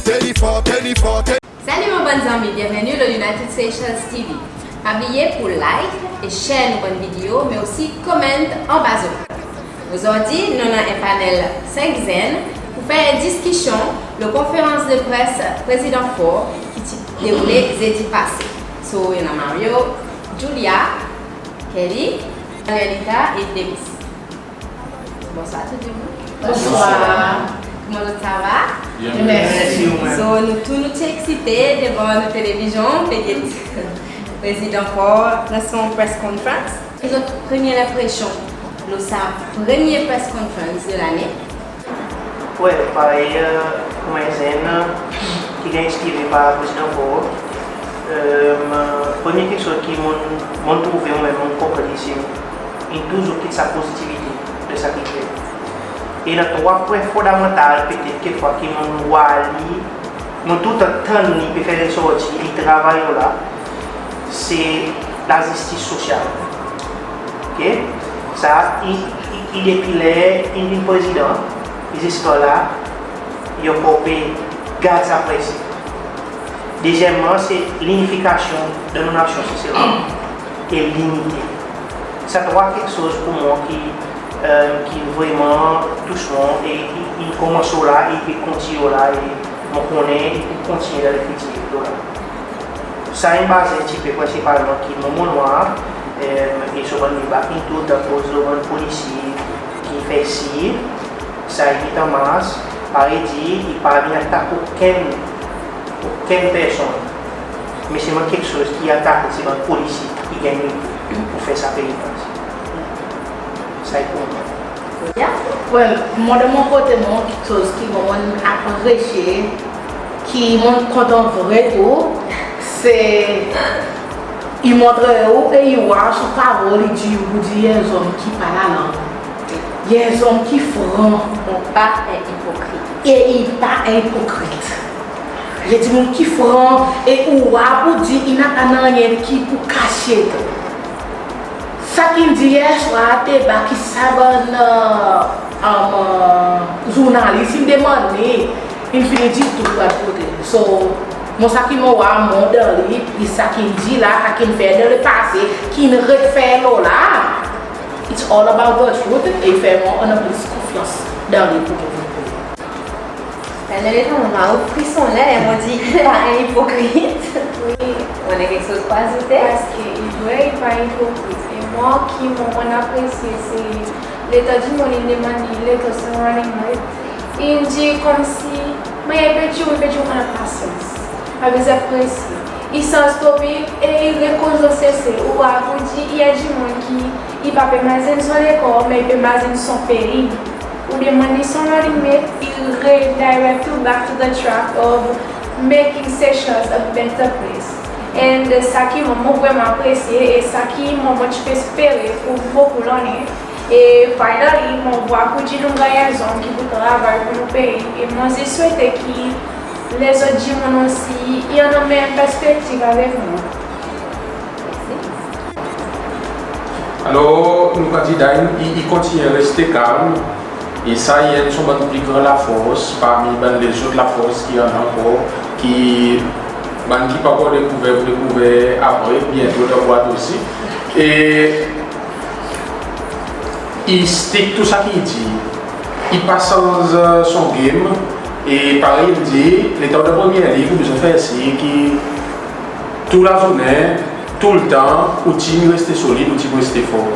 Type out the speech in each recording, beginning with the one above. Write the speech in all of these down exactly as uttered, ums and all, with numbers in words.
Salut mon bann zanmi, byenveni lo United Seychelles T V. Pa bliye pour like e share nou bann video, me osi comment anba zot. Ozordi nou annan en panel senk zenn pour fer en diskisyon lo konferans de pres Prezidan Faure ki ti deroule Zedi pase. So i annan Mario, Julia, Kelly, Manuelita e Demis. Bonswar tou dimoun. Bonswar. Koman zot, sa va? Byen, mersi. So nou tou nou ti eksite devan nou televizyon pe get Prezidan Faure dan son press conference. Zot premye lenpresyon lo sa premye press conference de lane? Wi, parey, e, koman en zenn ki ganny enspire par Prezidan Faure, e, premye keksoz ki mon'n, mon'n trouve, ou menm mon'n konpran, se in touzour kit sa pozitivite dan sa ki i fer. E i annan trwa pwen fondamantal petet kekfwa ki mon'n war li, mon'n toultan tann li pe fer resorti, li travay lo la, se lazistis sosyal. OK? Sa i, i, i depi ler in vin prezidan, e ziska la i ankor pe gard sa prensip. Dezyenmman, se linifikasyon dan nou nasyon Seselwa e linite. Sa trwa keksoz pour mwan ki, e, ki vreman tous mwan e i, i konmans lo la e i pe kontinyen lo la e mon konnen i pou kontinyen dan lefitir lo la. Sa in baze en pti pe prensipalman ki mwan mon'n war, e, e son bann deba in toultan koz lo bann polisi ki fer sir sa i met an mars, parey dir, i pa vin atak okenn, okenn personn. Me selman keksoz ki atake se bann polisi ki ganny mete pour fer sa pei avanse. Sa i pour mwan. Well, mwan dan mon kote, mwan keksoz ki mwan mon'n apresye ki mon'n kontan vre tou, se i montre ou e i war son parol i dir ou, dir i en zonm ki pa lalang. I en zonm ki fran. Ou pa en ipokrit. E i pa en ipokrit. I en dimoun ki fran e ou war pour dir i napa nanryen ki pour kasye. Sa ki in dir yer swar deba ki sa bann, e, e, zournalis in demann li, in fini dir tou, tou, tou. So mwan sa ki mon war mwan dan li, e sa ki in dir la, sa ki in fer dan lepase, ki in refer lo la, it's all about the truth, e i fer mwan annan plis konfyans dan li pour mwan. Sa letan mon a frison ler mon dir i pa en ipokrit. Wi. Ou annan keksoz pour azoute? Paski i vre, i pa ipokrit. E mwan ki mwan mon'n apresye se letan dimoun in demann li letan son running mate, in dir konmsi, me i pe dir ou, i pe dir ou annan pasyans. Pa bezwen prese. I sanz topik e i rekoz lo Sesel. Ou war pour dir i en dimoun ki i pa pe mazin son lekor, me i pe mazin son pei. Ou demann li son running mate, i redirect ou back to the track of making Seychelles a better place. And sa ki mwan mon vreman apresye e sa ki mwan mon ti pe espere pour bokou lannen. E finally mon war pour dir nou ganny en zonm ki pou travay pour nou pei. E mon zis swete ki lezot dimoun osi i annan menm perspektiv avek nou. Alor nou kandida i, i, i kontinyen reste kalm. E sa i enn son bann pli gran lafors parmi bann lezot lafors ki annan ankor, ki bann ki pa ankor dekouver pou dekouver apre, byento dan bwat osi. E i stick to sa ki i dir. I pa sanz son game. E parey in dir, letan ou dan premye lig ou bezwen fer sir ki tou lazournen, toultan, ou tim i reste solid, ou tim i reste for.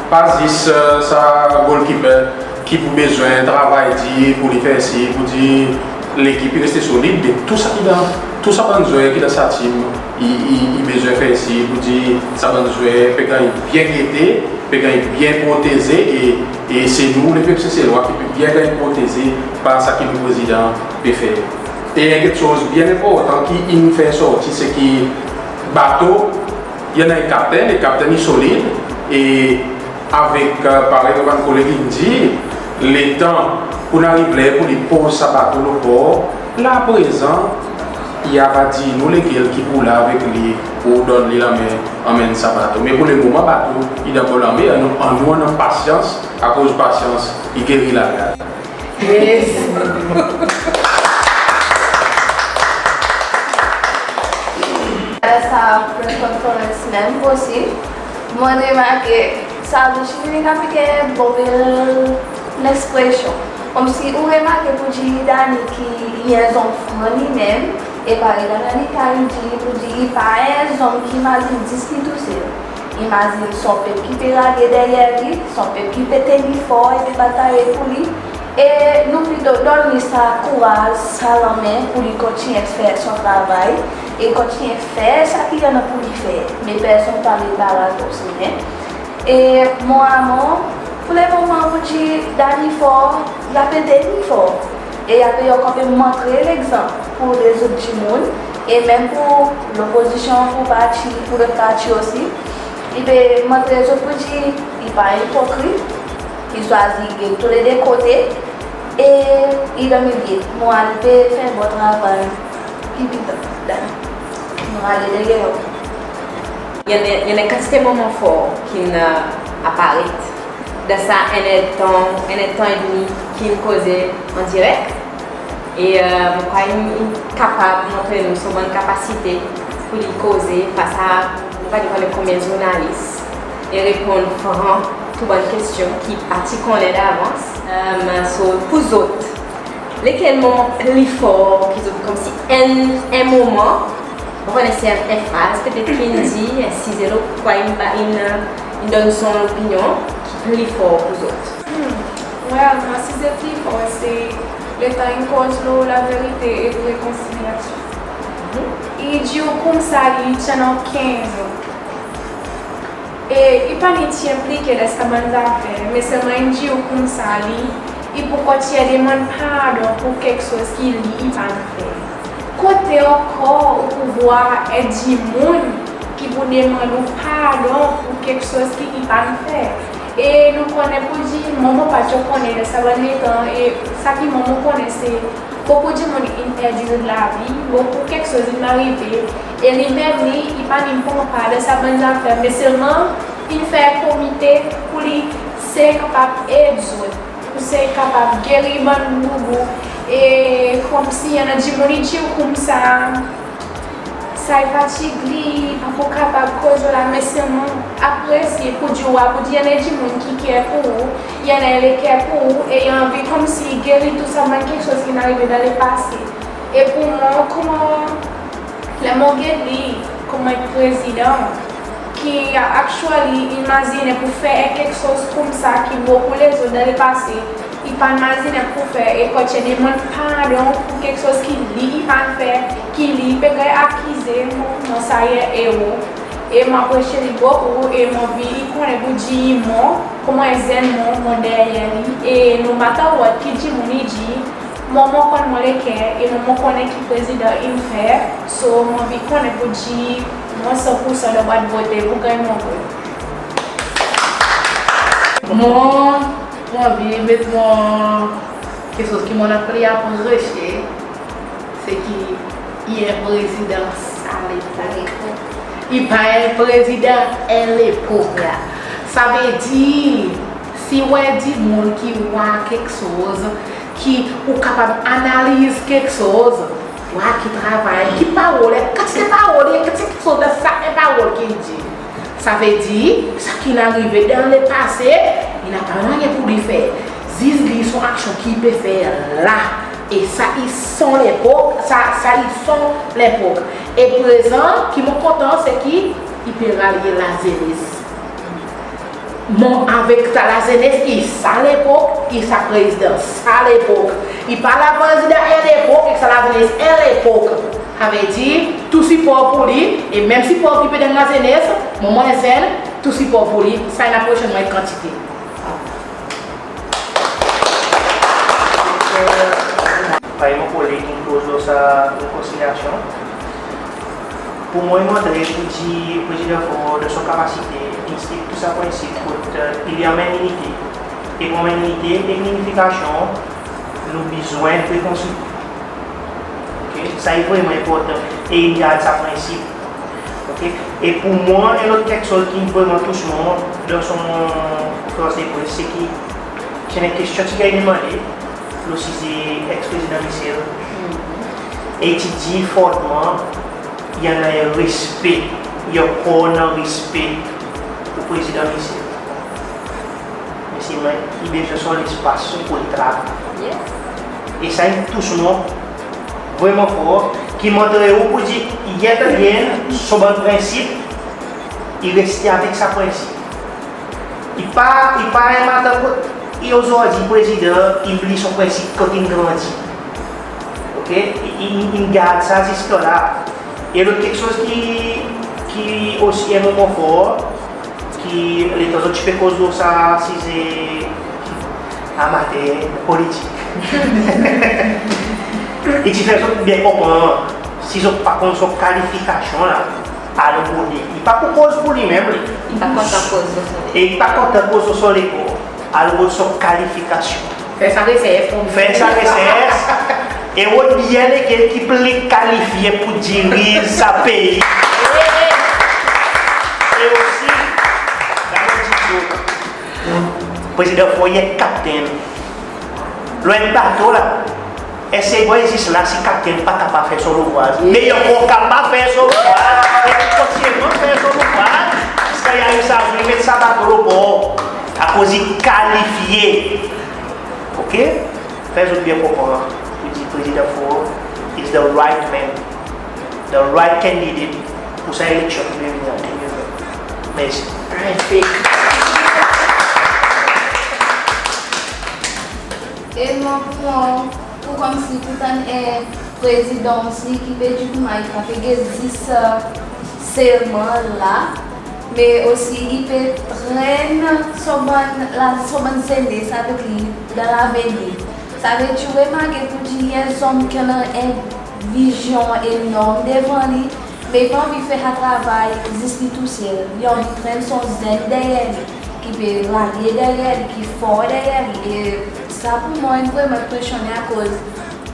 Pa zis, e, sa goalkeeper ki pou bezwen travay dir pour li fer sir pour dir lekip i reste solid, me tou sa ki dan, tou sa bann zwer ki dan sa tim, i, i, i bezwen fer sir pour dir sa bann zwer pe ganny byen gete, pe ganny byen proteze, e, e se nou, lepep Seselwa, ki pe byen ganny proteze par sa ki nou prezidan pe fer. E en keksoz byen enportan ki in fer sorti, se ki bato i annan en kaptenn, e kaptenn i solid, e avek, e, parey bann koleg in dir, letan pou nou ariv ler pour li poz sa bato lo por, la prezan i ava dir nou lekel ki pou la avek li pour donn li lanmen anmenn sa bato. Me pour lemoman bato i dan bon lanmer, annou, annou annan pasyans, akoz pasyans i geri lagar. Yes. Press conference menm osi, mon remarke sa Louchini in aplike en bon bel lekspresyon. Konmsi ou remarke pour dir Dany ki i en zonm fran li menm, e parey Dany in dir pour dir i pa en zonm ki mazin zis li tousel. I mazin son pep ki pe rale deryer li, son pep ki pe tenir for e pe batay pour li. E nou plito donn li sa kouraz, sa lanmen pour li kontinyen fer son travay e kontinyen fer sa ki i annan pour li fer. Me personn pa met baraz dan son semen. E mwan a mwan, pour lemoman mon dir Dany for, i ape tenir for. E i ape ankor pe montre legzanp pour lezot dimoun, e menm pour lopozisyon, pour parti, pour lot parti osi. I pe montre zot pour dir i pa ipokrit, i swazir get tou le de kote, e i dan milye. Mon a li pe fer bon travay. Ki pli dan, dan. Mon a li deryer. I annan, i annan kantite moman for ki'n, e, aparet dan sa en erdtan, en erdtan edmi ki'n koze an direk. E, e, mon krwar in, in kapab montre nou son bann kapasite pour li koze fas a, mon pa dir konbyen zournalis, e reponn fran tou bann kestyon ki pa ti konnen davans. E, so, pour zot, lekel moman pli for ki zot, konmsi en, en moman, mon pa konnen si en, en fraz petet ki'n dir, en size lo kwa in, in, in donn son lopinyon ki pli for pour zot? Hmm. Well, mon size pli for se letan in koz lo laverite e rekonsilyasyon. Mhm. I dir ou koumsa li ti annan kenz an. E i pa ni ti enplike dan sa bann zafer, me selman in dir ou koumsa li, i pou kontinyen demann pardon pour keksoz ki li i pa'n fer. Kote ankor ou pou vwar en dimoun ki pou demann ou pardon pour keksoz ki i pa'n fer? E nou konnen pour dir, mwan mon pa ti konnen dan sa bann letan, e sa ki mwan mon konnen se bokou dimoun in perdi zot lavi, bokou keksoz in arive, e li menm li, i pa ni pran par dan sa bann zafer, me selman in fer komite pour li sey kapab ed zot, pour sey kapab geri bann boubou, e konmsi i annan dimoun i dir ou koumsa, sa i fatig li, pa pou kapab koz lo la, me selman apresye pour dir ou, pour dir i annan dimoun ki care pour ou, i annan leker pour ou, e i anvi konmsi geri tou sa bann keksoz ki'n arive dan lepase. E pour mwan, konman, ler mon get li konman prezidan, ki actually in mazinen pour fer keksoz koumsa ki bokou lezot dan lepase i pa'n mazinen pour fer, e kontinyen demann pardon pour keksoz ki li i pa'n fer, ki li pe ganny akize, mon, mon sa i en ero. E mon apresye li bokou, e mon anvi konnen pour dir mwan, konman en zenn, mon, mon deryer li, e no matter what ki dimoun i dir, mwan, mon konn mon leker, e mwan, mon konnen ki prezidan in fer, so mon anvi konnen pour dir mwan san pour san dan bwat vote pour ganny mon vot. Mon, mon anvi met mon, keksoz ki mon annan pli apresye, se ki i en prezidan sa lepok. I pa en prezidan en lepok. Sa vedir, si ou en dimoun ki war keksoz, ki ou kapab analiz keksoz, war ki travay, ki parol, kantite parol, kantite keksoz dan sa en parol ki i dir. Sa vedir, sa ki'n arive dan lepase, i napa nanryen pour li fer. Zis li son aksyon ki i pe fer la. E sa i son lepok, sa, sa i son lepok. E prezan, ki mon kontan, se ki i pe ralye lazenes. Mon avek sa lazenes, i sa lepok, i sa prezidan sa lepok. I pa la prezidan en lepok, e sa lazenes en lepok. Sa vedir, tou sipor pour li, e menm sipor ki pe donn lazenes, mwan, mon zenn, tou sipor pour li, sa i apresye mwan en kantite. Parey mon koleg in koz lo sa rekonsilyasyon. Pour mwan, i montre pour dir Prezidan Faure dan son kapasite, i enstiti tou sa prensip kot, e, i anmenn linite. E pour anmenn linite, e linifikasyon, nou bezwen rekonsilye. Oke? Sa i vreman enportan. E i gard sa prensip. Oke? E pour mwan, en lot keksoz ki vreman tous mwan dan son konferans de pres, se ki, ti annan kestyon ti ganny demande lo size eks-Prezidan Michel. E i ti dir fortman, i annan en respe I ankor annan respe pour Prezidan Michel. Me selman i bezwen son lespas pour li travay. Yes. E sa in tous mwan vreman for, ki montre ou pour dir, yet again, son bann prensip, i reste avek sa prensip. I pa, i pa en matter kot, e ozordi Prezidan i bliy son prensip kot in grandi. OK? I, i, i gard sa ziska la. E lot keksoz ki, ki osi en moman for, ki letan zot ti pe koz lo sa size amater politik. I ti fer zot byen konpran, si zot pa konn son kalifikasyon la, alor pour li. I pa pour koz pour li menm li. I pa kontan koz lo son lekor. E i pa kontan koz lo son lekor. Alor son kalifikasyon. Fer sa resers. Fer sa resers. E rod byen lekel ki pli kalifye pour diriz sa pei. E osi, sa mon dir zot, Prezidan Faure i en kaptenn lo en bato la. Eski i zis la si kaptenn pa kapab fer son louvraz? Me i ankor kapab fer son louvraz. E i kontinyen fer son louvraz ziska i ariv sa zour i met sa bato lo por. Akoz i kalifye. OK? Fer zot byen konpran pour dir Prezidan Faure is the right man, the right candidate pour sa eleksyon ki pe vini an de mil ven. Mersi. Perfect. E mwan pour mwan, pour konmsi pour tann en prezidan osi ki pe dir koumsa i pa pe get zis, e, selman la, me osi i pe trenn son bann, la, son bann zenes avek li dan lavenir. Savedir ou remarke pour dir i en zonm ki annan en vizyon enorm devan li, me i pa anvi fer sa travay zis li tousel. I anvi trenn son zenn deryer li, ki pe ralye deryer li, ki for deryer li. E sa pour mwan i vreman enpresyonnen akoz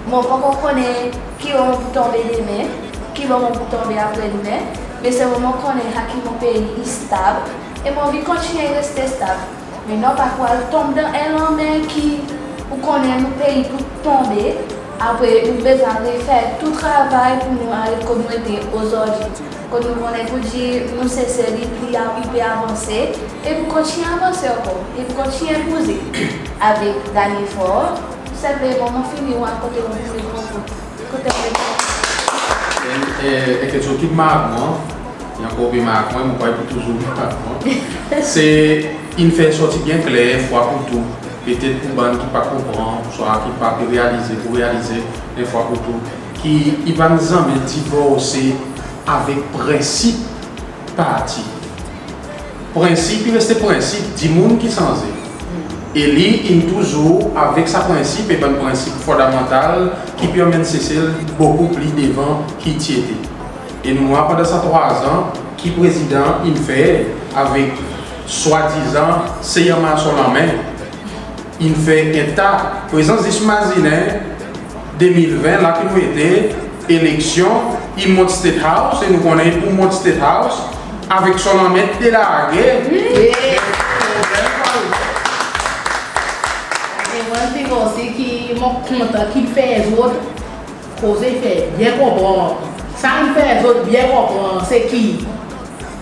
mon pa ankor konnen ki bor mon pou tonbe demen, ki bor mon pou tonbe apre demen, me selman mon konnen sa ki mon pei i stab, e mon anvi kontinyen reste stab. Me non, pa pou al tonm dan en lanmer ki ou konnen nou pei pou tonbe, apre nou bezwen refer tou travay pour nou ariv kot nou ete ozordi. Kot nou konnen pour dir nou Sesel i pli a, i pe avanse, e pou kontinyen avanse ankor, e pou kontinyen bouze avek Dany Faure. Senpleman mon fini, ou a kote ou pou kote ou. E, e, e keksoz ki mark mwan, i ankor pe mark mwan, mon krwar i pou touzour mark mwan. Se in fer sorti byen kler, en fwa pour tou. Petet pour bann ki pa konpran, swa ki pa pe realize, pour realize, en fwa pour tou, ki i pa'n zanmen divorse avek prensip parti. Prensip i reste prensip, dimoun ki sanze. E li in touzour avek sa prensip, e bann prensip fondamantal ki pe anmenn Sesel bokou pli devan ki i ti ete. E nou war pandan sa trwa an ki Prezidan in fer avek swadizan serman son lanmen, in fer en ta. Prezan zis mazinen de mil ven la ki nou ete, eleksyon, i mont State House, e nou konnen i pou mont State House avek son lanmen delarge. E mwan en tir osi ki mon kontan ki fer zot koze, fer byen konpran. Sa in fer zot byen konpran se ki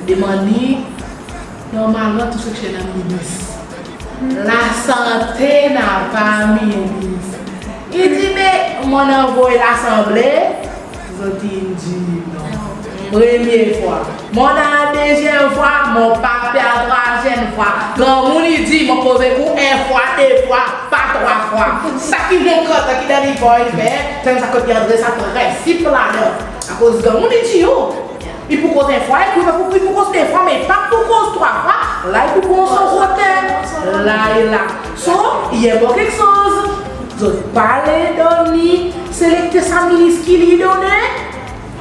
demann li, normalman tou seksyon annan minis. Lasante napa minis. I dir, me mon anvoy Lasanble, zot in dir non. Premye fwa. Mon al dezyenm fwa, mon pa pe al trwazyenm fwa. Granmoun i dir, mon koze pour en fwa, de fwa, pa trwa fwa. Sa ki mon kontan ki Dany Faure i fer, se sa kot i antre sa prensip ladan. Akoz granmoun i dir ou, i pou koz en fwa, i pou, i pou koz de fwa, me i pa pou koz trwa fwa. La i pou pran son kote. La i la. So, i en bon keksoz. Zot pa le donn li, selekte sa minis ki li donnen.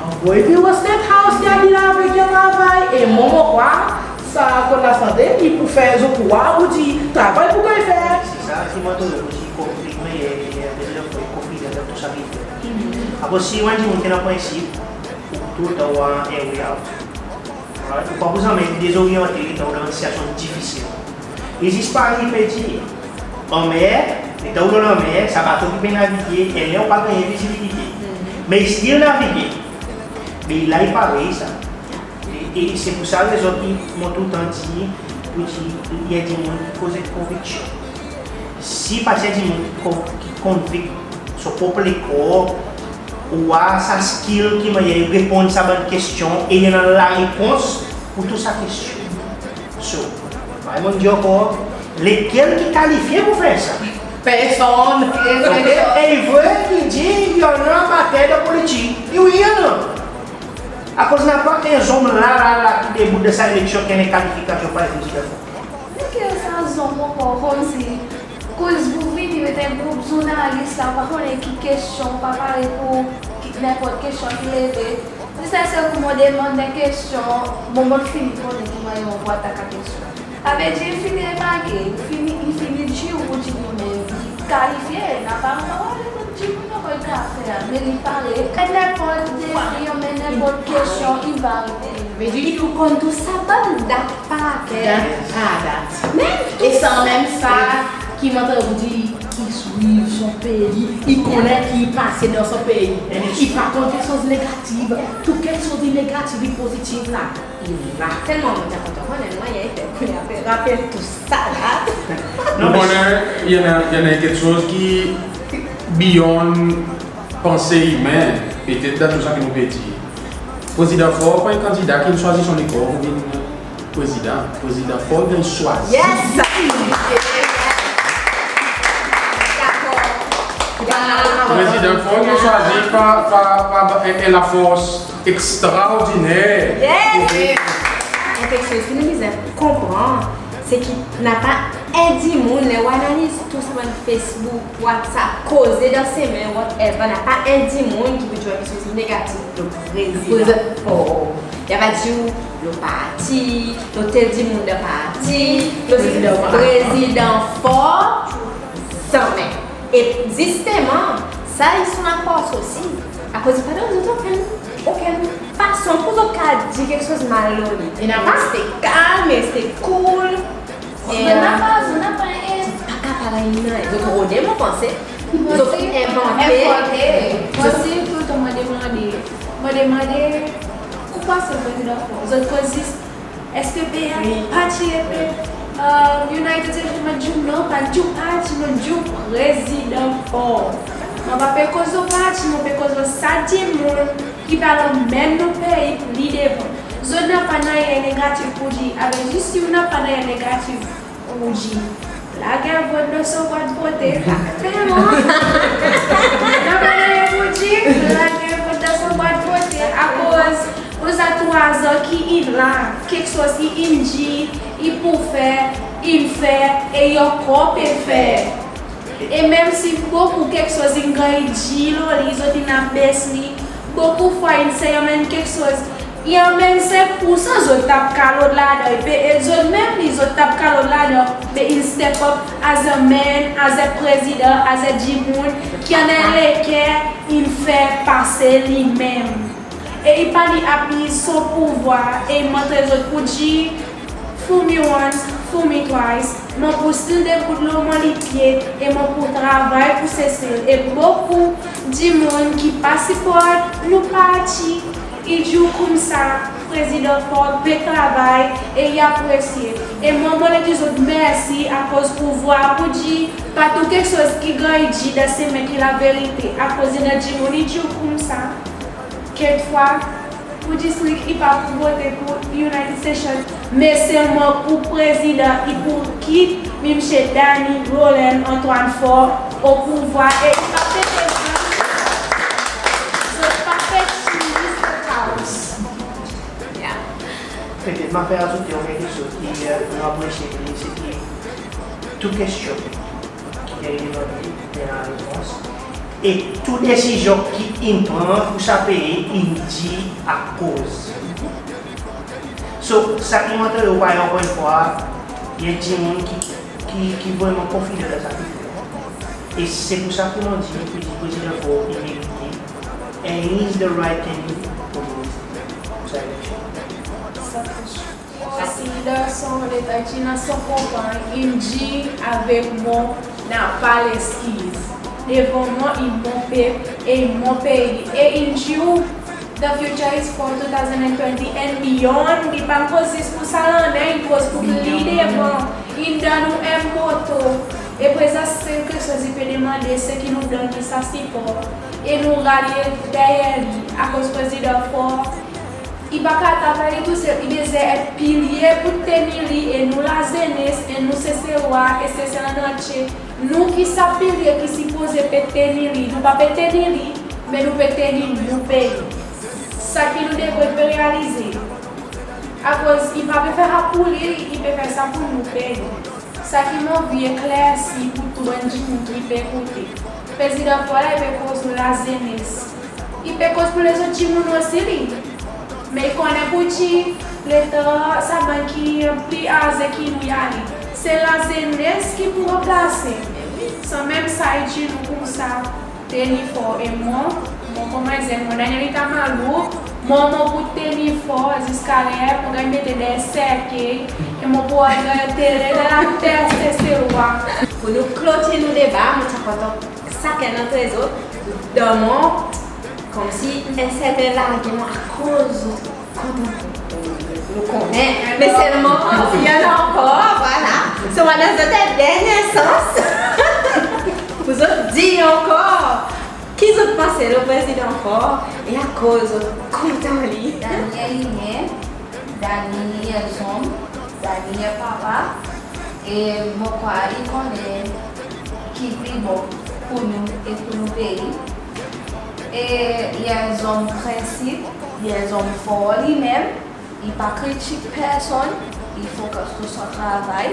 Anvoy biro State House, gard li la avek en travay. E mwan mon krwar sa kot lasante i pou fer zot krwar pour dir travay pou ganny fer. Se sa ki mon dir, pour dir konfli, me, e, e, e, konfli dan tou sa ki fer. Akoz si ou en dimoun ki annan prensip, ou toultan war en way out. Alright? Ou pa pou zanmen dezoryante letan ou dan en sitiasyon difisil. I zis parey i pe dir, lanmer, letan ou dan lanmer, sa bato ki pe navige, e ler ou pa gannyen vizibilite. Me i still navige. Me la i parey sa. E, E se pour sa rezon ki mon toultan dir, pour dir, i annan dimoun ki koz ek konviksyon. Si pa ti annan dimoun ki kon-, ki konvink son prop lekor, ou war sa skill ki mannyer i reponn sa bann kestyon e i annan larepons pour tou sa kestyon. So, parey mon'n dir ankor, lekel ki kalifye pour fer sa? Personn. E, e i vre ki dir i annan amater dan politik. Wi, i annan. Akoz napa en zonm la, la, la, ki debout dan sa eleksyon ki annan kalifikasyon parey Prezidan Faure? Lekel sa zonm ankor, konmsi, koz ou vini met en group zournalis la, pa konnen ki kestyon, pa pare pour ki, nenport kestyon ki leve. Zis en sel kou mon demann en kestyon, bon, mon fini konnen ki mannyer mon pou atak sa kestyon. Savedir, fini remake, fini, fini dir ou, ou dir li menm, li kalifye, napa, napa, li dir ou, napa, li kapab fer, me li pare, nenport defi, oubyen nenport kestyon, i va reponn. Vedir, li pou konn tou sa bann dat par ker. Dat par dat. Menm tou sa. E sanmenm sa, ki montre ou dir, i swiv son pei, i konnen ki pase dan son pei. I pa konn keksoz negatif, tou keksoz ki negatif, ki pozitif la. Selman mon ti a kontan konnen mannyer i fer pour li rapel tou sa la. Non, me i annan, i annan keksoz ki beyond panse imen, petet dan tou sa ki nou pe dir. Prezidan Faure pa en kandida ki'n swazir son lekor pour vin prezidan. Prezidan Faure in swazir. Yes! Dakor. Prezidan Faure in swazir par, par, par en, en lafors ekstraordiner. Yes! En keksoz ki nou bezwen konpran, se ki napa en dimoun, ler ou analiz tou sa bann Facebook, WhatsApp, koze dan semen, whatever, napa en dimoun ki pou dir keksoz negatif lo Prezidan Faure. I ava dir ou lo parti, lo tel dimoun dan parti, lo Prezidan Faure. Prezidan Faure, zanmen. E zisteman, sa i son lafors osi. Akoz i pa donn zot okenn, okenn fason pour zot kapab dir keksoz mal lo li. I napa. Reste kalm, reste cool. Zot napa, zot napa en... Zot pa kapab annan, zot rode mon panse. Zot envante. Envante. Mwan osi, toultan mon demande, mon demande, pourkoi se Prezidan Faure? Zot koz zis, eski pei a pa tire pep, e, United States, mon dir ou non, pa dir ou parti, mon dir ou Prezidan Faure. Mon pa pe koz lo parti, mon pe koz lo sa dimoun ki pe anmenn nou pei pli devan. Zot napa nanryen negatif pour dir, avan zis si ou napa nanryen negatif pour dir, lager vot dan son bwat vote, ekzakteman. Napa nanryen pour dir, lager vot dan son bwat vote, akoz pour sa trwa zan ki in la, keksoz ki in dir i pou fer, in fer, e i ankor pe fer. E menm si bokou keksoz in ganny dir lo li, zot in abes li, bokou fwa in sey anmenn keksoz, i anmenn senk poursan zot tap kalot ladan, e pe, e zot menm li zot tap kalot ladan, be in step up as a man, as a prezidan, as a dimoun ki annan leker in fer pase li menm. E i pa ni abiz son pouvwar, e i montre zot pour dir, fool me once, fool me twice, mon pou still debout lo mon lipye, e mon pou travay pour Sesel. E bokou dimoun ki pa siport nou parti, i dir ou koumsa, Prezidan Faure pe travay e i apresye. E mwan, mon le dir zot mersi akoz pouvwar pour dir, pa tou keksoz ki ganny dir dan semen ki laverite, akoz i annan dimoun i dir ou koumsa. Kekfwa, pour distrik, i pa pou vote pour United Seychelles, me selman pour prezidan, i pou kit Msye Danny Rolland Antoine Faure o pouvwar, e i pa pe pran. Zot pa pe tire Mister Chaos. Yeah. Petet mon a fer azoute en keksoz ki, e, mon apresye, se ki tou kestyon ki ganny demande, i annan larepons. E tou desizyon ki in pran pour sa pei, in dir akoz. So, sa ki mon a dir ou, ankor enn fwa, i annan dimoun ki, ki, ki vreman konfidan dan sa ki fer. E se pour sa ki mon dir, ki dir Prezidan Faure i merite, and he is the right candidate pour sa eleksyon. Sa touche. Osi, dan son leta ki dan son konpanny, in dir avek mwan, napa leskiz. Devan mwan i mon pep, e i mon pei, e in dir ou, The future is for two thousand and twenty and beyond. I pa'n koz zis pour sa lannen, i koz pour pli devan. In donn nou en moto. E prezan se keksoz i pe demande, se ki nou donn li sa sipor e nou ralye deryer li. Akoz Prezidan Faure, i pa kapab travay li tousel, i bezwen en pilye pour tenir li, e nou lazenes, e nou Seselwa, e Sesel antye, nou ki sa pilye ki sipoze pe tenir li. Nou pa pe tenir li, me nou pe tenir nou pei. Sa ki nou devret pe realize. Akoz i pa pe fer sa pour li, i pe fer sa pour nou pei. Sa ki mon anvi eklersi pour tou bann dimoun ki pe ekoute. Prezidan Faure la, i pe koz pour lazenes. I pe koz pour lezot dimoun osi li. Me i konnen pour ki letan sa bann ki pli aze ki nou i ale, se lazenes ki pou ranplase. Sanmenm sa i dir nou koumsa, tenir for. E mwan, mwan konman zenn, mon dan en leta malouk, mwan mon pou tenir for ziska ler mon ganny mete dan serkey, e mon pou al ganny antere dan later Seselwa. Pour nou klotir nou deba, mon ti a kontan sakenn antre zot donn mwan konmsi en serten largiman akoz zot kontan. Nou konnen, me selman i annan ankor, vwala. So, mon a donn zot en dernyen sans pour zot dir ankor ki zot panse lo Prezidan Faure e akoz zot kontan li. Dani i en, Dani i en zonm, Dani i en papa, e mon krwar i konnen ki pli bon pour nou e pour nou pei. E i en zonm prensip, i en zonm for li menm, i pa kritik personn, i fokis lo son travay.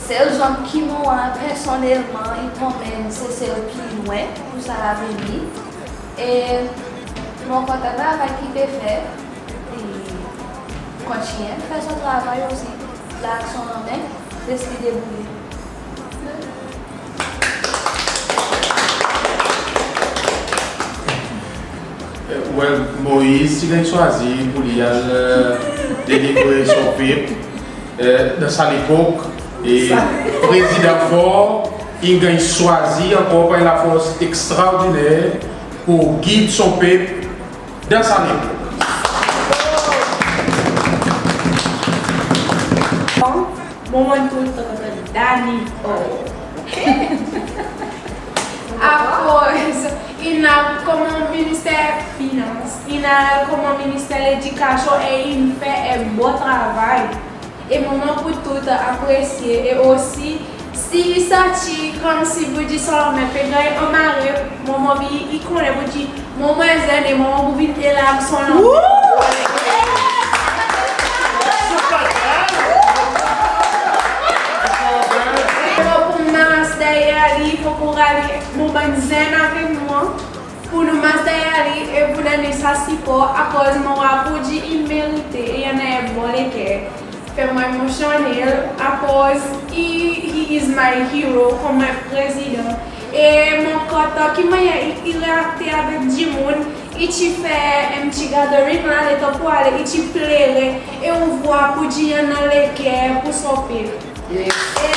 Sel zonm ki mon war personnelman i pou anmenn Sesel pli lwen pour sa lavenir. E mon kontan travay ki pe fer, e kontinyen fer son travay osi. Larg son lanmen, les li debrouye. Well, Moïse ti ganny swazir pour li al, e, delivre son pep, e, dan sa lepok, e Prezidan Faure in ganny swazir ankor par en lafors ekstraordiner pour gid son pep dan sa lepok. Bon, mwan mon toultan kontan Dani Faure. Akoz in la konman Minister Finans, in la konman Minister Ledikasyon e in fer en bon travay. E mwan mon pou toultan apresye, e osi si i santi konmsi pour dir son lanmen pe ganny anmare, mwan mon anvi i konnen pour dir mwan mon zenn e mwan mon pou vin elarg son lanmen. Mwan pou mars deryer li, pou ankouraz mwan bann zenn avek mwan, pour nou mars deryer li e pour donn li sa sipor, akoz mon war pour dir i merite e i annan en bon leker. Fer mwan emosyonnel, akoz he, he is my hero konman prezidan. E mon kontan ki mannyer i, i reakte avek dimoun, i ti fer en pti gathering la, letan pour ale i ti plere, e ou war pour dir i annan leker pour son pep. Yes. E,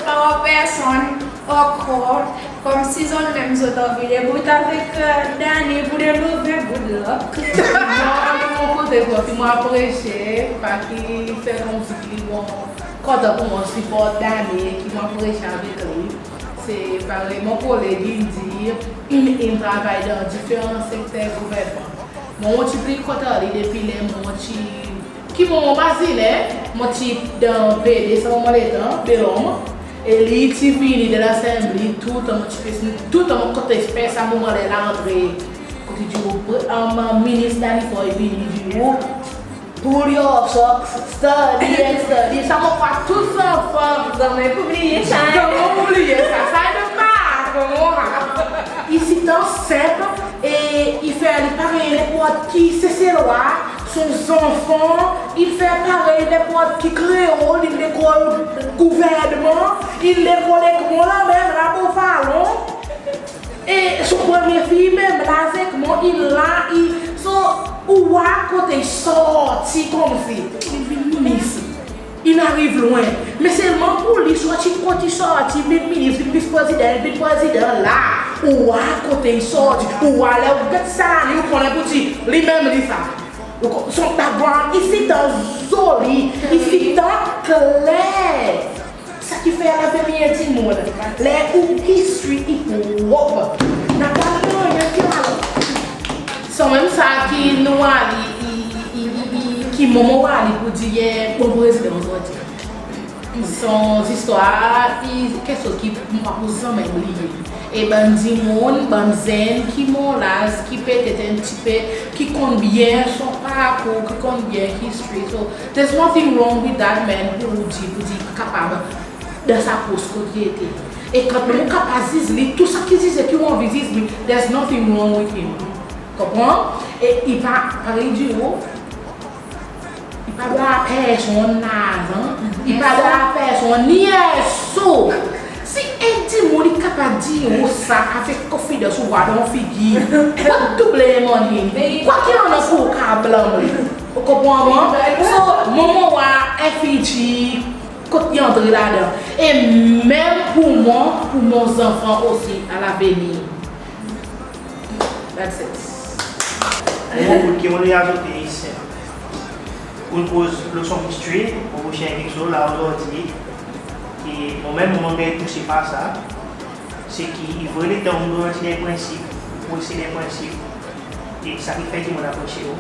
par personn, ankor, konmsi zot menm zot anvi debout avek, e, Dani pour donn li good luck. Mwan, mon kote, mon apresye, pa ki fer konmsi ki mon kontan pour mon siport Dani, ki mon apresye avek li. Se parey mon koleg in dir, in travay dan diferan sekter gouvernman. Mon, mon ti pli kontan li depi ler mon ti Ki mon, mon mazinen, mon ti dan PD sa moman letan, Bel Ombre, e li ti vini dan Lasanble, toultan mon ti pe, toultan mon kontan esper sa moman ler la antre. Kot i dir, e, Minis Dani Faure i vini, i dir, pull your socks, study and study. Sa mon krwar tou zanfan, zanmen pou bliye sa. Zanmen pou bliye sa. Sa i de pa, mon, i sitan senp, e i fer li parey nenport ki Seselwa, son zanfan, i fer parey nenport ki kreol, i lekol gouvernman, i lekol ek mwan la menm, la Beau Vallon. E son premye fiy menm la avek mwan, i la, i, so, ou war kote i sorti konmsi, i vin minis. In ariv lwen. Me selman pour li sorti kot i sorti, vin minis, vin vis prezidan, vin prezidan la. Ou war kote i sorti, ou war ler ou get sa, ou konnen pour dir li menm li sa. Ou ko-, son background i sitan zoli, i sitan kler. Sa ki fer lavenir dimoun, ler ou history i prop, napa nanryen ki mal. Sanmenm sa ki nou war li, i, i, i, i, ki mon mon war li pour dir i en bon prezidan ozordi. Son zistwar i keksoz ki mon pa pou zanmen bliye. E bann dimoun, bann zenn ki mon laz, ki petet en pti pe, ki konn byen son parkour, ki konn byen history. So, there's nothing wrong with that man pour dir, pour dir i kapab dan sa pos kot i ete. E kan nou kapab ziz li, tou sa ki zize ki ou anvi ziz li, there's nothing wrong with him. Konpran? E i pa, parey dir ou, i pa dwa personn larzan, i pa dwa personn ni en sou. Si en dimoun i kapab dir ou sa avek konfidans ou war dan figir, what to blame on him? Kwa ki annan pour ou kapab blanm li? Ou konpran mwan? So, mon mon war en Fidji kot i antre ladan. E menm pour mwan, pour mon zanfan osi, a lavenir. That's it. Mon bout ki mon le azoute i senp. Pour koz lo son history, mon pou dir keksoz la ozordi, ki mon menm mon ganny touse par sa, se ki i vre letan ou grandi dan prensip, ou pres dan prensip, e sa ki fer ki mon apresye ou.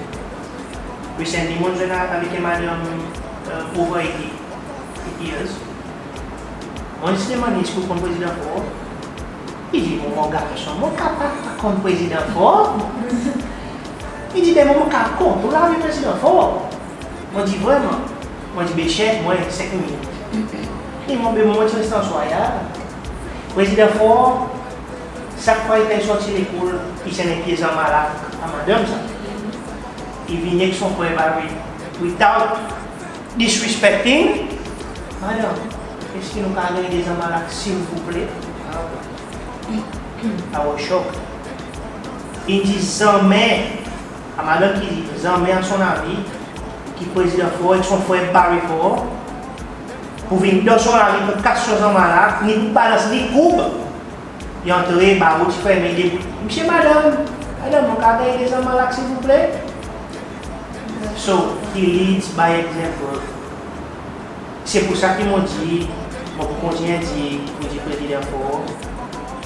Recently mon zwenn avek en madanm, e, over eighty, eighty years. Mon zis demann li, eski ou konn Prezidan Faure? I dir, mon, mon garson, mon kapab pa konn Prezidan Faure? I dir, be mon, mon kapab kont ou lavi Prezidan Faure. Mon dir, vreman? Mon dir, be chef, mon senk minit. I dir, mon, be mon, mon ti reste Anse Royale. Prezidan Faure, sak fwa i sorti lekol, i ti annan en pye zanmalak a madanm sa. I vini ek son frer Barry, without disrespecting. Madanm, eski nou kapab ganny de zanmalak, silvouple? I was shocked. I dir, zanmen, a madanm ki dir, zanmen a son lavi, ki Prezidan Faure ek son frer Barry Faure pou vin dan son lavi pou kas son zanmalak, ni pou balans, ni koub. I antre, baro ti fermen, i debout. Msye, madanm, madanm, mon kapab ganny de zanmalak, silvouple? So, he leads by example. Se pour sa ki mon dir, mon pou kontinyen dir, mon dir Prezidan Faure,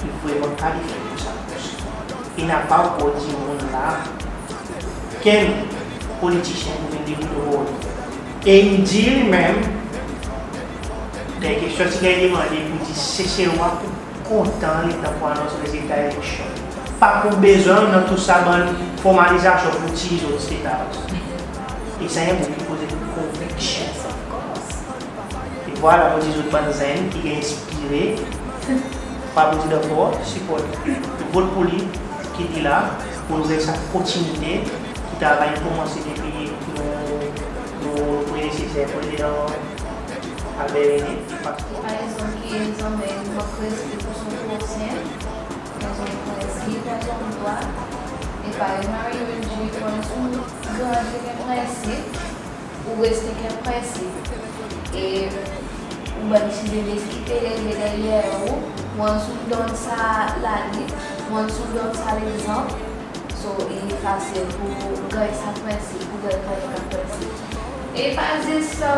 i vreman kalifye pour sa pos. I napa ankor dimoun la, ken politisyen pou vin debout bor li. E i dir li menm, dan kestyon ti ganny demande pour dir Seselwa pou kontan letan pou anons rezilta eleksyon. Pa pou bezwen annan tou sa bann formalizasyon pour tir zot State House. E sa i en boug ki koz avek konviksyon. E vwala, mon dir zot bann zenn ki ganny enspire par Prezidan Faure, siport, vot pour li, ki li la, pour nou ganny sa kontinite, ki travay konmanse depi nou, nou predeseser Prezidan Albert René. Pa egzanp, ki en zanmen mank respe pour son prosen, dan son prensip, dan son dwa. E parey Marie Louise dir, wans ou grandi avek prensip, ou reste avek prensip. E ou bann ti bebe ki pe leve deryer ou, wans ou donn sa lalit, wans ou donn sa legzanp, so i fasil pour ganny sa prensip, pour ganny sa prensip. E pa zis, e,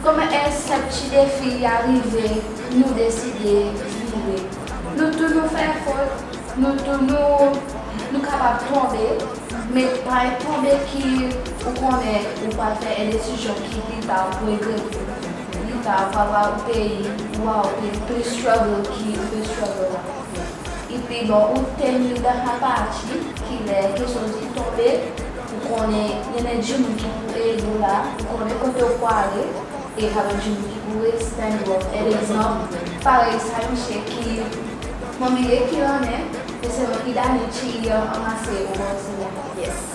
konman en senp ti defi i arive, nou deside vire. Nou tou nou fer fot, nou tou nou, nou kapab tonbe, me pa en tonbe ki ou konnen ou pou fer en desizyon ki pli tar ou pou regrete. Pli tar ou pou war ou pei, ou war ou pei pli struggle ki ou pe struggle la. I pli bon ou tenir dan sa parti ki ler keksoz i tonbe, ou konnen i annan dimoun ki pou ed ou la, ou konnen kote ou pou ale, e i annan dimoun ki pou stand ou up. En legzanp, parey sa msye ki, mon bliye ki lannen, me se mwan ki done ti anmase o Brazil la. Yes.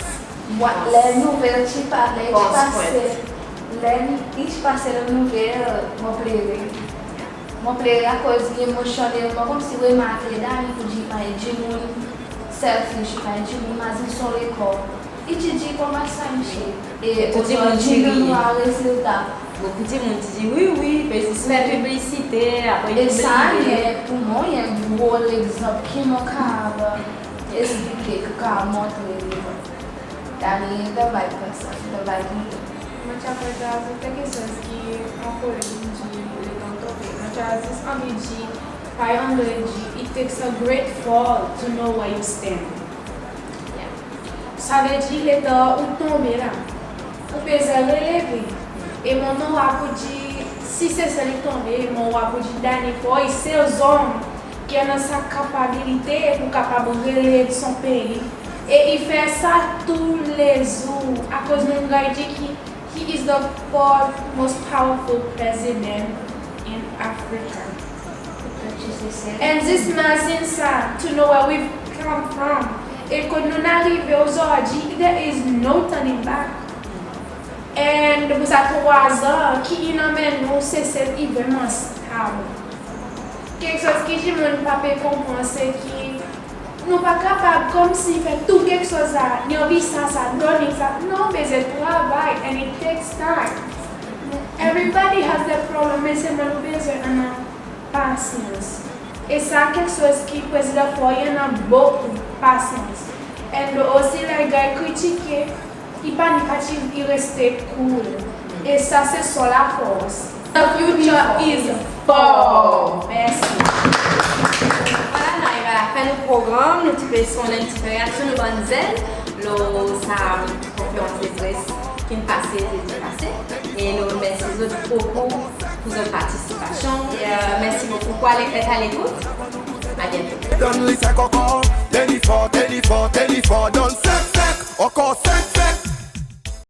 Mwan, ler nouvel ti pa, ler ti pase, ler i ti pase nouvel, mon plere. Mon plere akoz li emosyonnelman, konmsi ou remarke dan li pour dir pa en dimoun selfish, pa en dimoun mazin son lekor. I ti dir konman sa msye. E ozordi nou war rezilta. Bokou dimoun ti dir, wi, wi, be zis fer piblisite, apre... E sa, piblisite. Pour mwan, i en gro legzanp ki mon kapab eksplike, ki kapab montre. Dani, the right person, the right leader. Mon ti a pe azout keksoz ki mon koleg in dir letan tonbe. Mon ti a zis anvi dir, parey Angle dir, it takes a great fall to know where you stand. Savedir letan ou tonbe la, ou bezwen releve. E mon nora pour dir, si Sesel i tonbe, mon nora pour dir Dani Foy, se zonm ki annan sa kapabilite pour kapab relev son pei. E i fer sa toulezour, akoz nou ganny dir ki he is the fourth most powerful president in Africa. And zis mazin sa, to know where we've come from. E kot nou'n arive ozordi, there is no turning back. And pour sa trwazan ki in anmenn nou, Sesel i vreman stab. Keksoz ki dimoun pa pe konpran, se ki nou pa kapab konmsi fer tou keksoz sa, ni anvi sa, sa, donn sa. Non, bezwen travay, and it takes time. Everybody has their problem, me selman nou bezwen annan pasyans. E sa keksoz ki Prezidan Faure i annan, bokou pasyans. And osi, ler i ganny kritike, i pa ni fatig, i reste cool. E sa se son lafors. The future is Faure. Mersi. Vwala, nou ariv a lafen nou progranm. Nou ti pe sonn en pti pe reaksyon nou bann zenn lo sa konferans de pres ki'n pase, zedi pase. E nou remersye zot bokou pour zot partisipasyon. E, e, mersi bokou pour ler zot a lekout. A byento. Donn li senk ankor, tenir for, tenir for, tenir for, donn senk, senk, ankor senk.